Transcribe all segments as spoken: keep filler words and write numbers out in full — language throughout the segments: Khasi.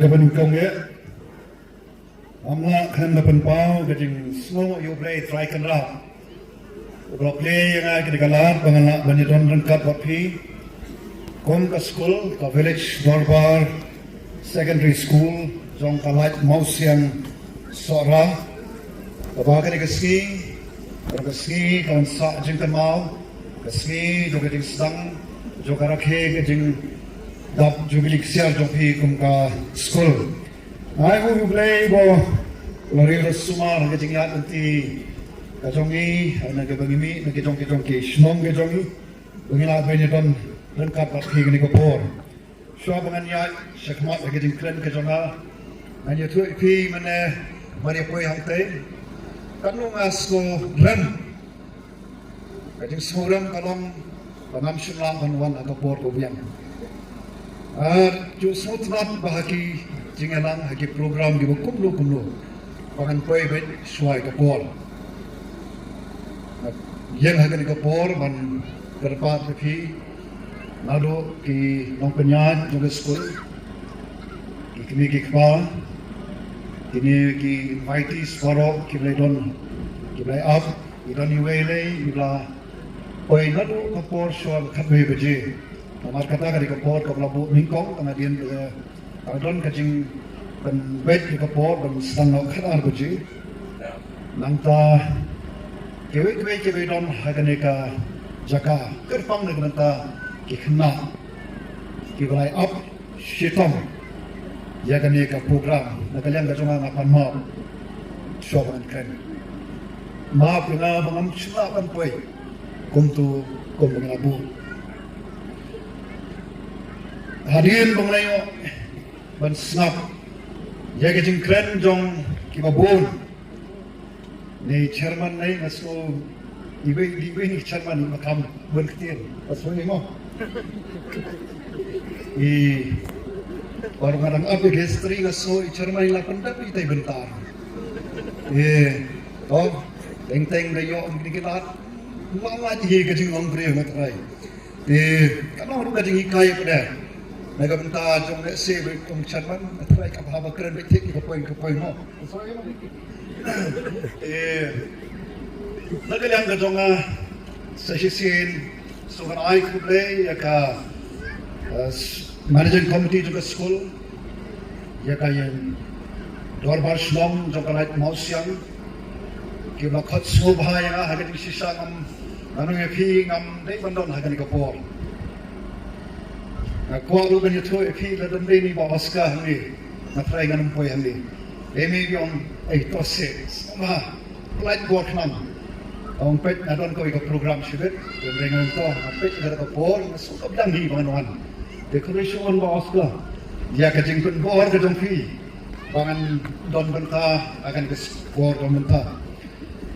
Ka ban kong ye. Amla khan da pynpaw ka jingsngew ïa U Blei Trai Kynrad. U Blei ïa nga ka dei ka lad ba ngan lah ban ïadon ryngkat bad phi. Kum ka skul ka Village Dorbar Secondary School jong ka Laitumkhrah Mawsiang Sohra. Kaba ka dei ka sngi, ka sngi ka ban sah jingkynmaw, ka sngi jong ka jingsdang, jong ka rakhe ka jingdap jubili ksiar jong phi kum ka skul. Ai hu U Blei ba la ri la sumar ka jingïaid lynti ka jong ngi, na ka ba ngi mih na ka jong ka jong ki shnong ka jong ngi, ba ngi lah ban ïadon ryngkat bad phi kane ka por. Shuwa ba ngan ïaid shakhmat ha ka jingkren ka jong nga, ngan ïathuh ïa phi mynne ban ïa poi hangtei. Katno nga sngewrem. Ka jingsngewrem ka long ba ngam shym lah ban wan ha ka por ka biang. Ar ju sngewtynnat ba ha ki jingïalang ha ki program kiba kumno kumno ba ngan poi beit shuwa ïa ka por. Ïeng ha kane ka por ban kyrpad ïa phi naduh ki nongpynïaid jong ka skul, ki kmie ki kpa, kine ki invitees baroh kiba la don, kiba la ap, ki don iwei lei iba la poi naduh ka por shuwa khatwei baje. Namar kata ka dei ka por kaba la buh nyngkong, tang hadien ka Ka don ka jingpynbeit ïa ka por ban sdang noh khatar baje. Nangta kiwei kiwei kiba don ha kane ka jaka kyrpang na ka bynta ki khynnah kiba la ap shitom ïa kane ka program. Na ka liang ka jong nga nga pan map shuwa ban kren. Map ïa nga ba ngam shym lah ban poi kumto kum ba nga la buh. Hadien ba nga la ïoh ban sngap ïa ka jingkren jong kiba bun. Ni chairman ni nga sngew iwei iwei ni chairman ni makam bun ktien. Nga sngew ni mo. I baru nga dang ap ïa ka history nga sngew i chairman ni la pyndap ïa tai bynta. Ïe. To teng teng da ïoh ong kine ki lad. Nga la ïa ka jinglong briew nga trai. Te ka long ruh ka jinghikai pat de na ka bynta jong lehse ba kum chairman, nga trai ka bha ba kren beit thik ïa ka point ka point mo. Te na ka liang ka jong nga sa shisien sngewbha ai khublei ïa ka, eh, managing committee jong ka skul, ïa ka ïing dorbar shnong jong ka Laitumkhrah Mawsiang, kiba khot sngewbha ïa nga ha ka jingshisha ngam, nga ong ïa phi ngam dei ban don ha kane ka por. Nga kwah ruh ban ïathuh ïa phi lada ym dei ni Bah Oscar hangne, nga trai ngan ym poi hangne. Dei me biang ei to se sngewbha. Pynlait bor khnang. Ong peit nga don kawei ka program shibit, don ring ong to, nga peit ka ka por, nga sngewbha biang hi ba ngan wan. Te khublei shibun Bah Oscar ïa ka jingpynbor ka jong phi ba ngan don bynta ha kane ka por don bynta.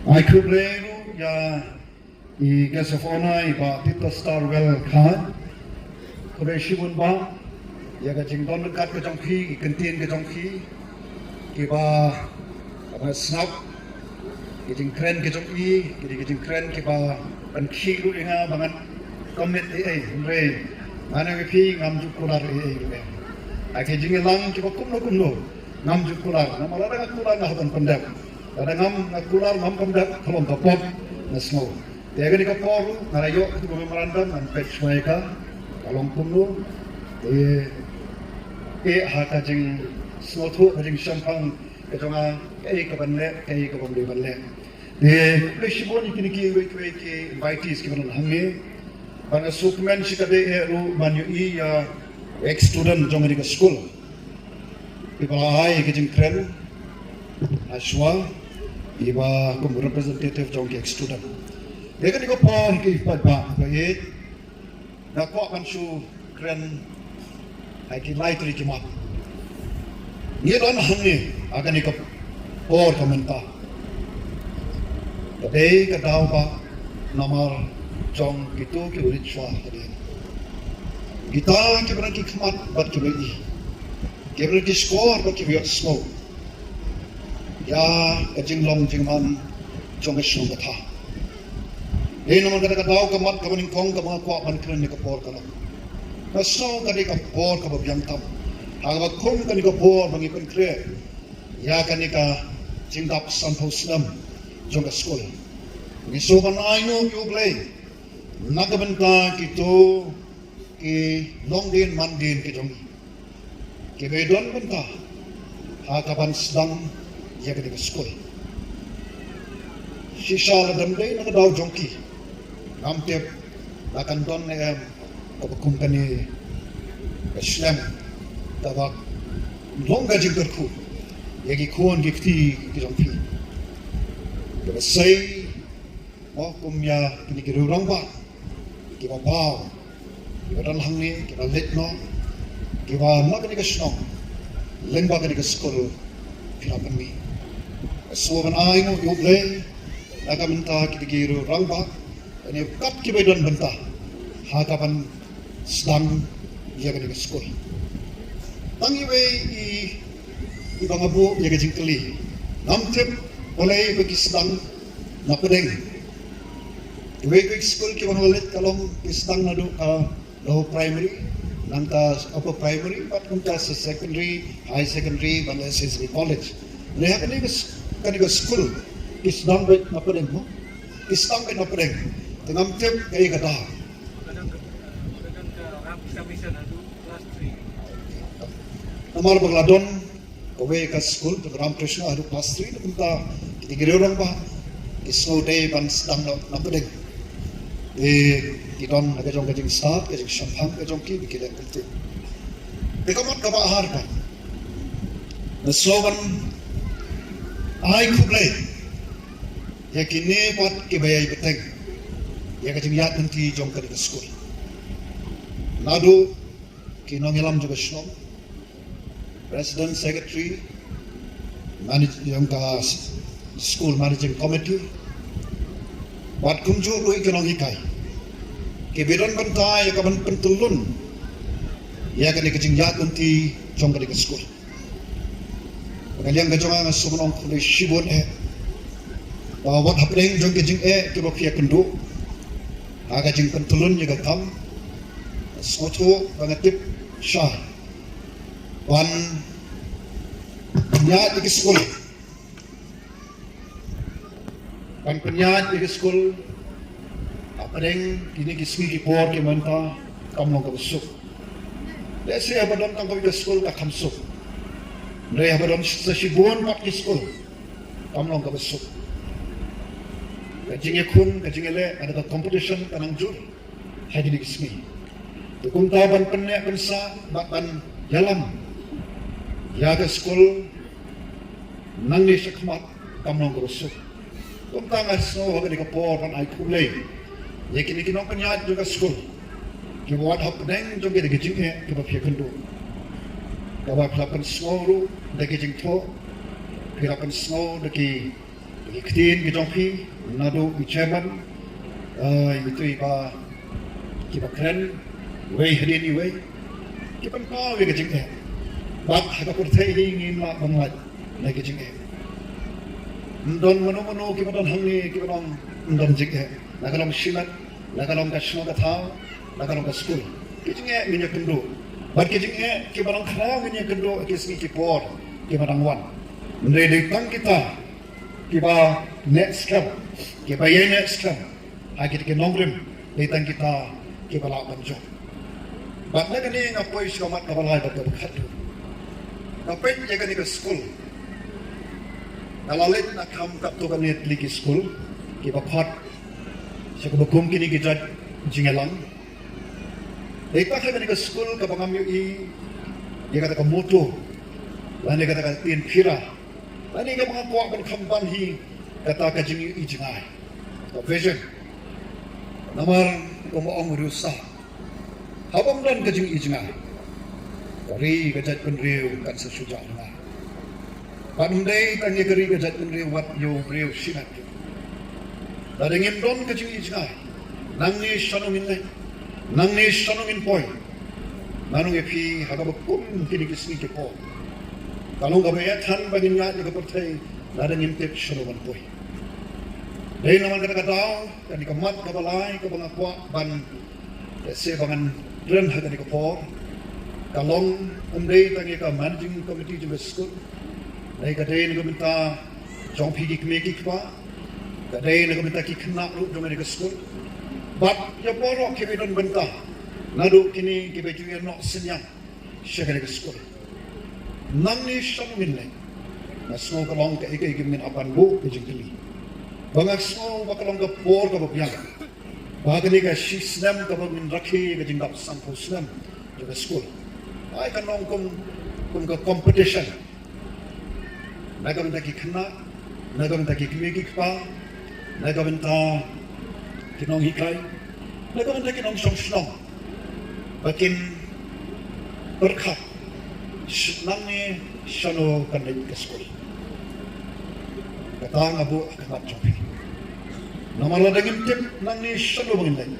Ai khublei ruh ïa i guest of honor i Bah Peter Starwell Khan. Khublei shibun Bah ïa ka jingdon ryngkat ka jong phi, ki kyntien ka jong phi kiba, ba sngap, ki jingkren ka jong i, ki, ki jingkren kiba pynkhih ruh ïa nga ba ngan commit ei ei, hynrei nga ong ïa phi ngam ju kular ei ei ruh. Ha ki jingïalang kiba kumno kumno ngam ju kular, namar lada nga kular nga hap ban pyndep. Lada ngam, nga kular ngam pyndep, ka long ka pop, nga sngew. Te kane ka por ruh nga la ïoh katu ka memorandum, ngan peit shuwa ïa ka, ka long kumno. Te, te ha ka jingsngewthuh, ka jingshemphang ka jong nga, kaei ka ban leh, kaei ka bym dei ban leh. Te khublei shibun ïa kine kiwei kiwei ki invitees kiba don hangne. Bad nga sngewkmen shikatdei eh ruh ban ïohi ïa ex student jong kane ka skul. Iba la ai ka jingkren ha shuwa, iba kum representative jong ki ex student. Te kane ka por ki paidbah ba ïeit, nga kwah ban shu kren ha ki lai tylli ki mat. Ngi don hangne ha kane ka por ka mynta. Ka dei ka daw ba namar jong kito ki urit shuwa hadien. Kita kiba don ki khmat bad kiba ïohi. Kiba don ki shkor bad kiba ïohsngew ïa ka jinglong jingman jong ka shnong ka thaw. Dei namar kata ka daw ka mat kaba nyngkong kaba nga kwah ban kren ïa ka por ka long. Nga sngew ka dei ka por kaba biang tam. Ha kaba kum kane ka por ba ngi pynkhreh ïa kane ka jingdap sanphew snem jong ka skul, ngi sngewbha ban ai nguh ïa U Blei na ka bynta kito ki longdien mandien ki jong ngi, kiba ïadon bynta ha kaban sdang ïa kane ka skul. Shisha lada ym dei na ka daw jong ki, ngam tip la kan don ne em kaba kum kane ka snem kaba long ka jingkyrkhu ïa ki khun ki kti ki jong phi. Kaba sei mo kum ïa kine ki riew rangbah kiba paw, kiba don hangne, kiba leit noh, kiba na kane ka shnong lyngba kane ka skul phi la pynmih. Sngewbha ban ai nguh ïa U Blei na ka bynta kine ki riew rangbah, kane kat kiba don bynta ha kaban sdang ïa kane ka skul. Tang iwei i, iba nga buh ïa ka jingkylli. Ngam tip balei ba ki sdang na pdeng. Iwei iwei ki skul kiba nga la leit ka long ki sdang naduh ka lower primary, nangta upper primary, bad kumta sa secondary, higher secondary, bad S S B college. Lehse kane ka s-, kane ka skul ki sdang beit na pdeng mo. Ki sdang beit na pdeng. Te ngam tip kaei ka daw. Namar ba ka la don kawei ka skul, ka Ramakrishna haduh class three, te kumta kine ki riew rangbah ki sngew dei ban sdang na, na pdeng. Te ki don na ka jong ka jingstad, ka jingshemphang ka jong ki, ba ki leh kumta. Te ka mut kaba ar pat, nga sngewbha ban ai khublei ïa kine pat kiba ïai bteng ïa ka jingïaid lynti jong kane ka skul. Naduh ki nongïalam jong ka shnong, President, Secretary, manage-, jong ka s-, School Managing Committee, bad kumjuh ruh ki nonghikai kiba don bynta ïa kaban pyntyllun ïa kane ka jingïaid lynti jong kane ka skul. Ka liang ka jong nga, nga sngewbha ban ong khublei shibun eh ba wat hapdeng jong ki jingeh kiba phi ïakynduh ha ka jingpyntyllun ïa ka kam, sngewthuh ba nga tip shai ban pynïaid ïa ki skul, ban pynïaid ïa ki skul hapdeng kine ki sngi ki por ki mynta kam long kaba suk. Lehse haba don tang kawei ka skul ka kham suk, hynrei haba don sa shibun pat ki skul kam long kaba suk. Ka jingïakhun, ka jingïaleh, ka da ka competition ka nang jur ha kine ki sngi. Te kumta ban pynneh pynsah bad ban ïalam ïa ka skul nangne shakhmat kam long kaba suk. Kumta nga sngew ha kane ka por ban ai khublei ïa kine ki nongpynïaid jong ka skul kiba wat hapdeng jong kine ki jingeh kiba phi ïakynduh, kaba phi la pynsngew ruh da ki jingthoh, phi la pynsngew da ki ki ktien ki jong phi, naduh i chairman, eh, itu i ba, kiba kren wei hadien iwei, ki pynpaw ïa ka jingeh. Bad ha ka pyrthei hi ngim lah ban lait na ka jingeh. Ym don mano mano kiba don hangne kiba don, ym don jingeh. La ka long shimet, la ka long ka shnong ka thaw, la ka long ka skul, ki jingeh ngin ïakynduh. Bad ki jingeh kiba dang khraw ngin ïakynduh ha ki sngi ki por kiba dang wan. Hynrei dei tang kita kiba neh skhem, kiba ïai neh skhem ha kita ki nongrim, dei tang kita kiba lah ban jop. Bad na kane nga poi sha ka mat kaba lai bad kaba khatduh. Nga peit ïa kane ka skul, nga la leit na kham katto katne tylli ki skul kiba khot sha kaba kum kine ki jait jingïalang. Dei tang ha kane ka skul kaba ngam ïohi ïa kata ka motto lane kata ka ktien phira lane kaba nga kwah ban kham ban hi, kata ka jingïohi jngai, ka vision. Namar kumba ong u riewsah, haba ym don ka jingïohi jngai, ka ri ka jaitbynriew kan sa shu jah rngai. Bad ym dei tang ïa ka ri ka jaitbynriew, wat ïa u briew shimet. Lada ngim don ka jingïohi jngai, nangne shano ngin leit, nangne shano ngin poi? Nga ong ïa phi, ha kaba kum kine ki sngi ki por, ka long kaba ïathan ba ngin ïaid ïa ka pyrthei lada ngim tip shano ban poi. Dei namar kata ka daw, kane ka mat kaba lai kaba nga kwah ban, eh, lehse ba ngan kren ha kane ka por, Ka long ym dei tang ïa ka managing committee jong ka skul, dei ka dei na ka bynta jong phi ki kmie ki kpa, ka dei na ka bynta ki khynnah ruh jong ka skul. Bad ïa baroh kiba don bynta naduh kine kiba ju ïa noh synñiang sha kane ka skul. Nangne shano ngin leit? Nga sngew ka long kaei kaei kaba ngin hap ban buh ka jingkylli. Ba nga sngew ba ka long ka por kaba biang ba ha kane ka shi snem kaba ngin rakhe ka jingdap sanphew snem jong ka skul, ai kan long kum, kum ka competition na ka bynta ki khynnah, na ka bynta ki kmie ki kpa, na ka bynta ki nonghikai, na ka bynta ki nongshong shnong, ba kin pyrkhat sh- nangne shano kan leit ka skul. Kata nga buh ha khmat jong phi. Namar lada ngim tip nangne shano ba ngin leit,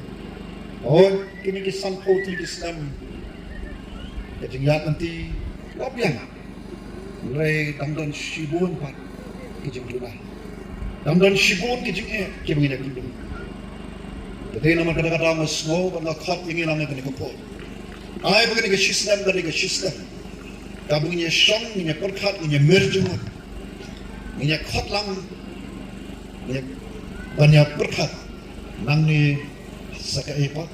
oh, kine ki sanphew tylli ki snem ka jingïaid lynti la biang. Hynrei dang don shibun pat ki jingduna, dang don shibun ki jingeh kiba ngin ïa kynduh. Te namar kata, kata nga sngew bad nga khot ïa ngi lang ha kane ka por, ai ba kane ka shi snem, kane ka shi snem kaba ngin ïa shong, ngin ïa pyrkhat, ngin ïa mir jingmut, ngin ïa khot lang, ngin ïa, ban ïa pyrkhat nangne sa kaei pat,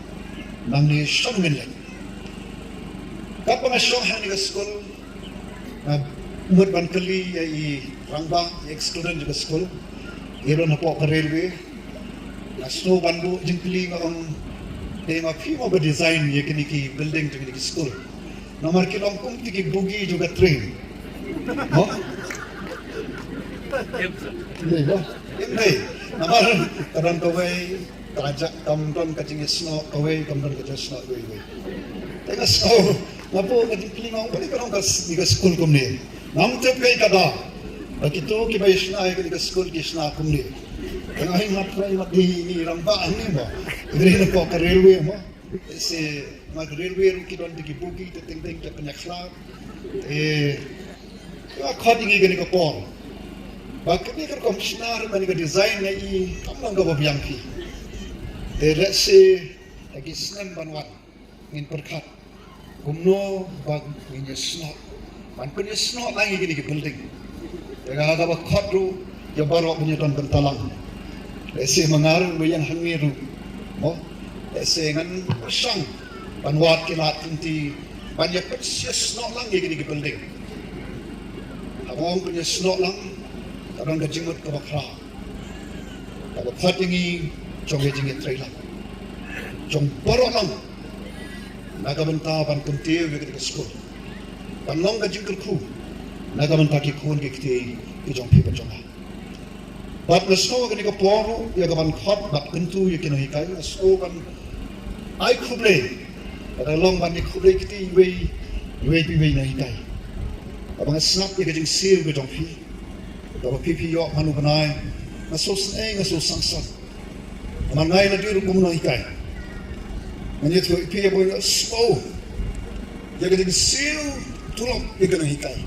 nangne shano ngin leit. Katba nga shong hangne ha ka skul, nga mut ban kylli ïa i rangbah, i ex-student jong ka skul, i don hapoh ka railway. Nga sngew ban buh jingkylli, nga ong, "Te ma phi mo ba design ïa kine ki building jong kine ki skul? Namar ki long kum kine ki bogie jong ka train." Mo? Ym dei, mo? Ym dei. Namar ka don kawei ka jaka, kam don ka jingïasnoh kawei, kam don ka jingïasnoh iwei iwei. Te nga sngew, nga buh ka jingkylli, nga ong, "Balei ka long ka s- ïa ka skul kumne? Ngam tip kaei ka daw ba kito kiba ïa shna ïa ka skul ki shna kumne." Te nga ong, "Nga trai, nga dei ni rangbah ni mo, dei na ka railway mo." Te sa ma ka railway ruh ki don ki bogie, te teng teng ki pynïakhlad. Te nga khot ïa ngi kane ka por ba kane ka rukom shna ruh, kane ka design nga i kam long kaba biang hi. Te lehse ha ki snem ban wan ngin pyrkhat kumno ba ngin ïasnoh, ban pynïasnoh lang ïa kine ki building. Te nga kaba khot ruh ïa baroh ban ïadon bynta lang. Lehse ma nga ruh ba ïeng hangne ruh, mo, lehse ngan pyrshang ban wad ki lad ki lynti ban ïa pynïasnoh lang ïa kine ki building. Haba ong pynïasnoh lang, ka don ka jingmut kaba khraw, kaba khot ïa ngi jong ka jingïatreilang jong baroh lang na ka bynta ban kyntiew ïa kane ka skul, ban long ka jingkyrkhu na ka bynta ki khun ki kti ki jong phi bad jong nga. Bad nga sngew ha kane ka por ruh ïa kaban khot bad kyntu ïa ki nonghikai, nga sngew ban ai khublei, bad ka long ban ai khublei kti iwei iwei pa iwei i nonghikai. Haba nga sngap ïa ka jingsiew ka jong phi, kaba phi phi ïoh man u bnai, nga sngewsynei, nga sngewsangsang. Namar nga i lade ruh kum u nonghikai, ngan ïathuh ïa phi ïa ba nga sngew ïa ka jingsiew tulop ïa ka nonghikai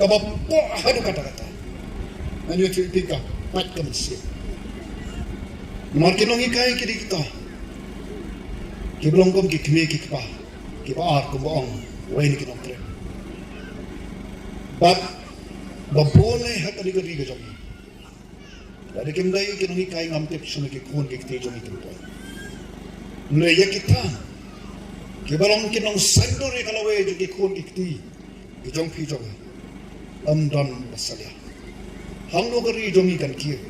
kaba poh haduh katta katta. Ngan ïathuh ïa phi, ka pait ka mynsiem. Namar ki nonghikai ki dei kita kiba long kum ki kmie ki kpa kiba ar, kumba ong uwei na ki nongtrei. Bad ba bun eh ha kane ka ri ka jong ngi, lada kim dei ki nonghikai ngam tip shano ki khun ki kti jong ngi kin poi. Hynrei ïa kita kiba long ki nongsaiñdur ïa ka lawei jong ki khun ki kti ki jong phi jong nga, ym don ba salia. Hangno ka ri jong ngi kan kiew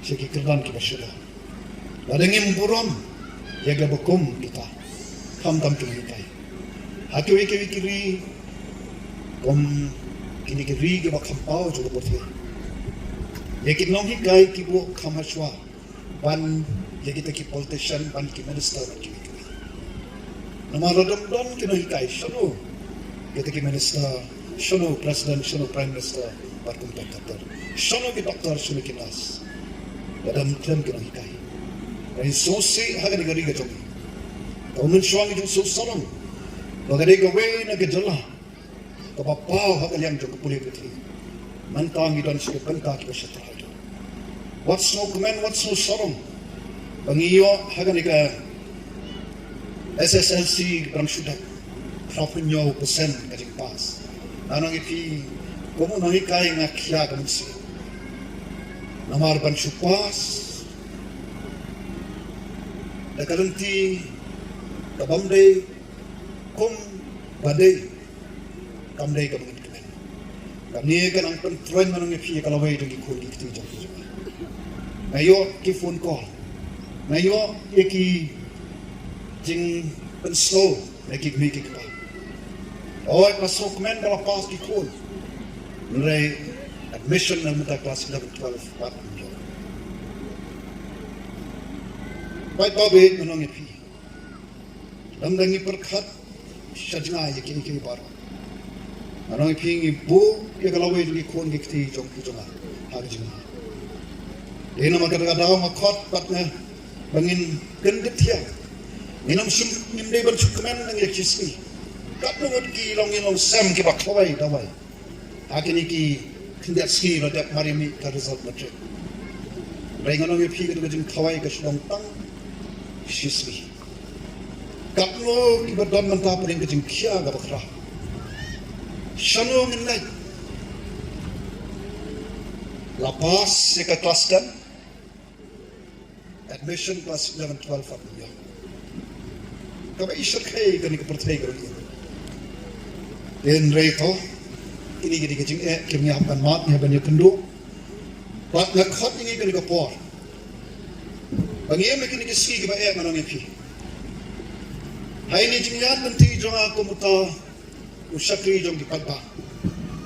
sha ki kyrdan kiba shu don? Lada ngim burom ïa kiba kum kita, khamtam ki nonghikai, ha kiwei kiwei ki ri kum kine ki ri kiba kham paw jong ka pyrthei, ïa ki nonghikai ki buh kham hashwa ban ïa kita ki politician, ban ki minister, ban kiwei kiwei. Namar lada ym don ki nonghikai, shano kita ki minister, shano president, shano prime minister bad kumta ter ter? Shano ki doktor, shano ki nurse lada ym don ki nonghikai? Ngi sngewsih ha kane ka ri ka jong ngi. Kaba mynshuwa ngi ju sngewsarong ba ka dei kawei na ka jylla kaba paw ha ka liang jong ka pule pyrthei. Mynta ngi don sha ki bynta kiba sha trai. Wat sngewkmen, wat sngewsarong ba ngi ïoh ha kane ka S S L C kaba dang shu dep, Hynñiew percent ka jingpass. Ngan ong ïa phi, kum u nonghikai nga khia ka mynsiem. Namar ban shu pass da ka lynti ka bym dei kum ba dei, kam dei kaba ngin kmen. Kane ka nang pyntroiñ, ngan ong ïa phi, ïa ka lawei jong ki khun ki kti jong phi. Nga ïoh ki phone call, nga ïoh ïa ki jingpynsngew na ki kmie ki kpa. Oi, ka sngewkmen ba la pass ki khun. Hynrei admission na mynta class eleven, twelve pat ym ïoh. Paidbah, ngan ong ïa phi, lada ngi pyrkhat sha jngai ïa kiei kiei baroh, ngan ong ïa phi, ngi buh ïa ka lawei jong ki khun ki kti jong phi jong nga ha ka jingma. Dei namar kata ka daw nga khot pat nga ba ngin kyndit thiang. Ngin ym shym, ngim dei ban shu kmen nang ïa ki sngi. Katno ngut ki long, ngin long sem kiba khawai dawai ha kine ki khyndiat sngi ba la dep mar ïa mih ka result matric. Hynrei ngan ong ïa phi, kata ka jingkhawai ka shu long tang shi sngi. Katno kiba don mynta pdeng ka jingkhia kaba khraw. Shano ngin leit? La pass ïa ka class ten, admission class eleven, twelve pat ym ïoh. Kaba i shyrkhei kane ka pyrthei ka ruh. Hynrei to, kine ki dei ka jingeh kiba ngi hap ban mad, ngi hap ban ïakynduh. Bad nga khot ïa ngi kane ka por ba ngi im ha kine ki sngi kiba eh, ngan ong ïa phi. Ha ine i jingïaid lynti jong nga kum uta u shakri jong ki paidbah,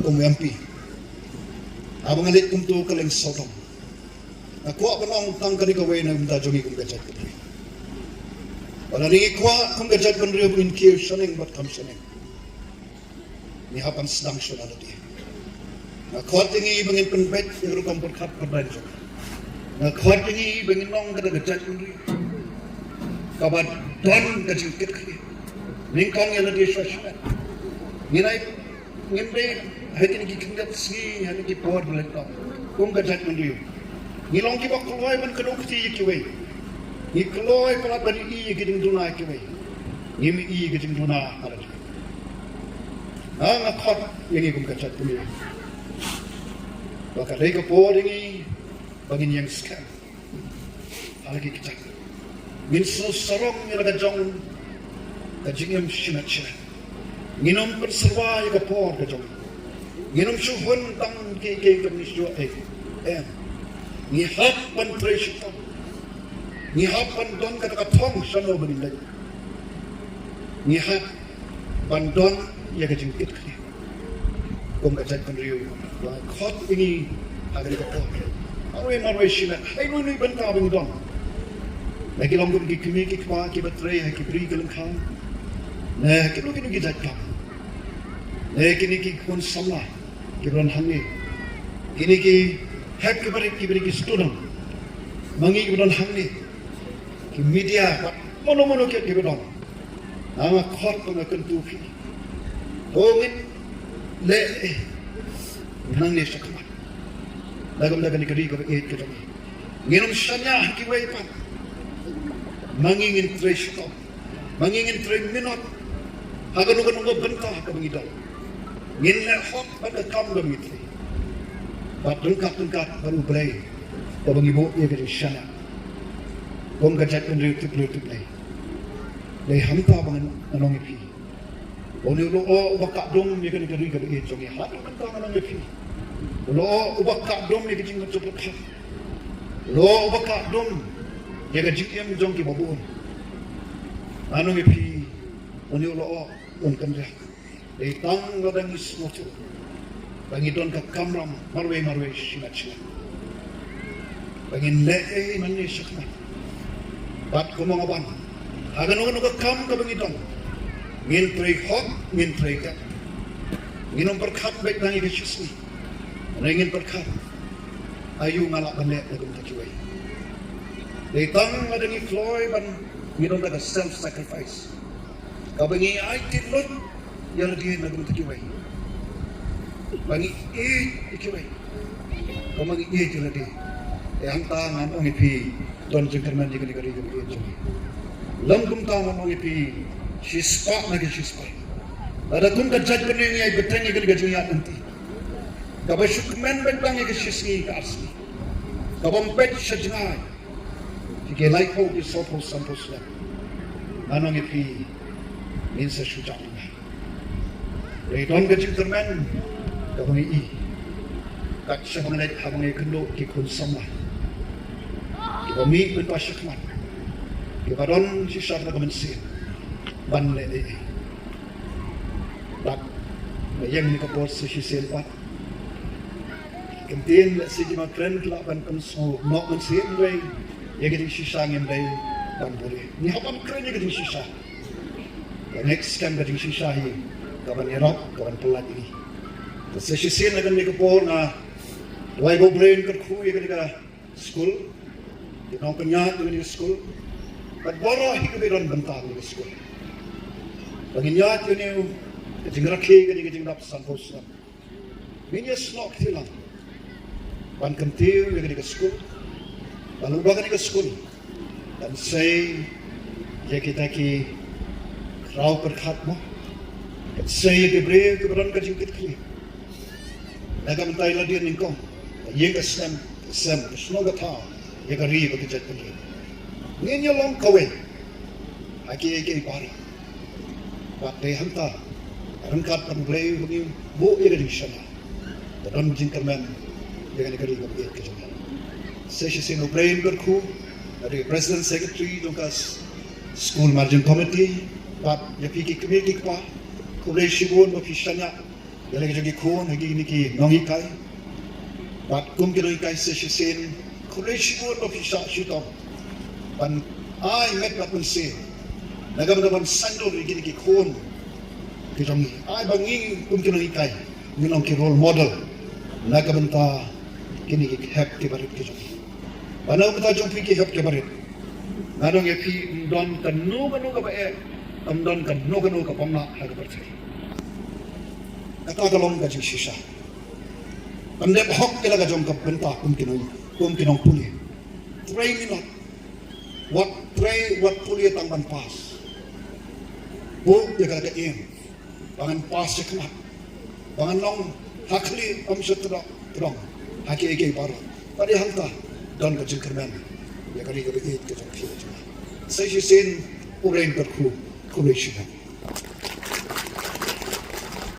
kum u M P, haba nga leit kumto ka leng sawdong, nga kwah ban ong tang kane kawei na ka bynta jong ngi kum ka jaitbynriew. Ba lada ngi kwah kum ka jaitbynriew ba ngin kiew shaneng bad kham shaneng, ngi hap ban sdang shuh na lade. Nga khot ïa ngi ba ngin pynbeit ïa ka rukom pyrkhat pyrdaiñ jong ngi. Nga khot ïa ngi ba ngin long kata ka jaitbynriew kaba don ka jingkitkhlieh. Nyngkong ïa lade shuwa shuwa. Ngin ai, ngim dei ha kine ki khyndiat sngi, ha kine ki por ba la dep, kum ka jaitbynriew ngi long kiba kloi ban kdew kti ïa kiwei. Ngi kloi palat ban ïohi ïa ki jingduna ïa kiwei. Ngim ïohi ïa ki jingduna ha lade. Nga, nga khot ïa ngi kum ka jaitbynriew ba ka dei ka por ïa ngi ba ngin ïeng skhem ha la ki kjat. Ngin sngewsarong ïa la ka jong ka jingim shimet shimet. Ngin ym pynsyrwa ïa ka por ka jong ngi. Ngin ym shu hun tang kiei kiei ba ngi shu ïoh, eh, em. Ngi hap ban trei shitom. Ngi hap ban don kata ka thong shano ba ngin leit. Ngi hap ban don ïa ka jingkitkhlieh kum ka jaitbynriew. Ba khot ïa ngi ha kane ka por, marwei marwei shimet, ha ino ino i bynta ba ngi don. Ne ki long kum ki kmie ki kpa kiba trei ha ki bri ki lyngkha, ne kino kino ki jait kam, ne kine ki khun samla kiba don hangne, kine ki hep kiba rit, kiba rit ki student ma ngi kiba don hangne, ki media, bad mano mano ki, kiba don. Nga, nga khot bad nga kyntu phi, to ngin leh, eh, nangne shakhmat na ka bynta kane ka ri kaba ïeit ka jong ngi. Ngin ym shaniah ha kiwei pat. Ma ngi ngin trei shitom. Ma ngi ngin trei minot ha kano kano ka bynta kaba ngi don. Ngin leh hok bad ka kam kaba ngi trei. Bad ryngkat ryngkat bad U Blei, kaba ngi buh ïa ka jingshaniah kum ka jaitbynriew tip briew tip Blei. Dei hangta ba ngan ong ïa phi, une u lyoh uba kah dum ïa kane ka ri kaba ïeit jong ngi. Haduh mynta ngan ong ïa phi, u lyoh uba kah dum ïa ka jingmut jingpyrkhat, u lyoh uba kah dum ïa ka jingim jong kiba bun. Ngan ong ïa phi, une u lyoh un kynriah. Dei tang lada ngi sngewthuh ba ngi don ka kamram marwei marwei shimet shimet, ba ngin leh ei nangne shakhmat. Bad kumno nga ban, ha kano kano ka kam kaba ngi don, ngin trei hok, ngin trei dep. Ngin ym pyrkhat beit tang ïa ka shisngi, hynrei ngin pyrkhat, aïu nga lah ban leh na ka bynta kiwei. Dei tang lada ngi kloi ban, ngi don da ka self sacrifice, kaba ngi aiti lut ïa lade na ka bynta kiwei, ba ngi ïeit ïa kiwei kumba ngi ïeit ïa lade. Te hangta ngan ong ïa phi, don jingkyrmen ïa kane ka ri kaba ïeit jong ngi. Lym kumta ngan ong ïa phi, shispah na ki shispah, Lada kum ka jaitbynriew ngi ïai bteng ïa kane ka jingïaid lynti kaba shu kmen beit tang ïa ka shisngi ka arsngi, kabym peit sha jngai, ki laiphew ki sawphew sanphew snem, nga ong ïa phi, ngin sa shu jaw. Hynrei don ka jingkyrmen kaba ngi i kat shaba ngi leit ha ba ngi kynduh ki khun samla kiba mih bad ba shakhmat, kiba don shisha ka mynsiem ban leh ei ei. Bad nga ïeng ha kane ka por sa shisien pat, ki kyntien lehse ki ma kren ki lah ban pynsngew noh mynsiem, hynrei ïa ka jingshisha ngim dei ban buri. Ngi hap ban kren ïa ka jingshisha. Ka next skhem ka jingshisha hi ka ban ïarap, ka ban pyllait ïa ngi. Te sa shisien ha kane ka por nga duwai ba U Blei un kyrkhu ïa kane ka skul, ki nongpynïaid ïa kane ka skul bad baroh hi kiba don bynta ha kane ka skul, ba ngin ïaid ïa kane ka jingrakhe, kane ka jingrap sanphew snem. Ngin ïa snoh kti lang ban kyntiew ïa kane ka skul, ban leh ba kane ka skul kan sei ïa kita ki khraw pyrkhat mo, kan sei ïa ki briew kiba don ka jingkitkhlieh. Na ka bynta ïa lade nyngkong, ka ïing ka sem, ka sem, ka shnong ka thaw, ïa ka ri bad ka jaitbynriew. Ngin ïa long kawei ha kiei kiei baroh. Bad dei hangta, ryngkat bad U Blei ba ngin buh ïa ka jingshaniah, ka don jingkyrmen ïa kane ka ri kaba ïeit ka jong ngi. Sa shisien U Blei un kyrkhu ïa ka President Secretary jong ka School Managing Committee, bad ïa phi ki kmie ki kpa, khublei shibun ba phi shaniah ïa la ka jong ki khun ha kine ki nonghikai. Bad kum ki nonghikai sa shisien, khublei shibun ba phi shah shitom ban ai met bad mynsiem na ka bynta ban saiñdur ïa kine ki khun ki jong ngi. Ai ba ngi kum ki nonghikai ngin long ki role model na ka bynta kine ki hep ki barit ki jong ngi. Bad na ka bynta jong phi ki hep ki barit, nga ong ïa phi, ym don kano kano kaba eh, ym don kano kano kaba ym lah ha ka pyrthei. Kata ka long ka jingshisha. Pyndep hok ïa la ka jong ka bynta kum ki nong, kum ki nongpule. Trei minot. Wat trei, wat pule tang ban pass. Buh ïa ka, ka aim ba ngan pass shakhmat, ba ngan long ha khlieh, ym shu tdong tdong ha kiei kiei baroh. Bad dei hangta don ka jingkyrmen ïa ka ri kaba ïeit ka jong phi ka jong nga. Sa shisien, U Blei un kyrkhu, khublei shibun.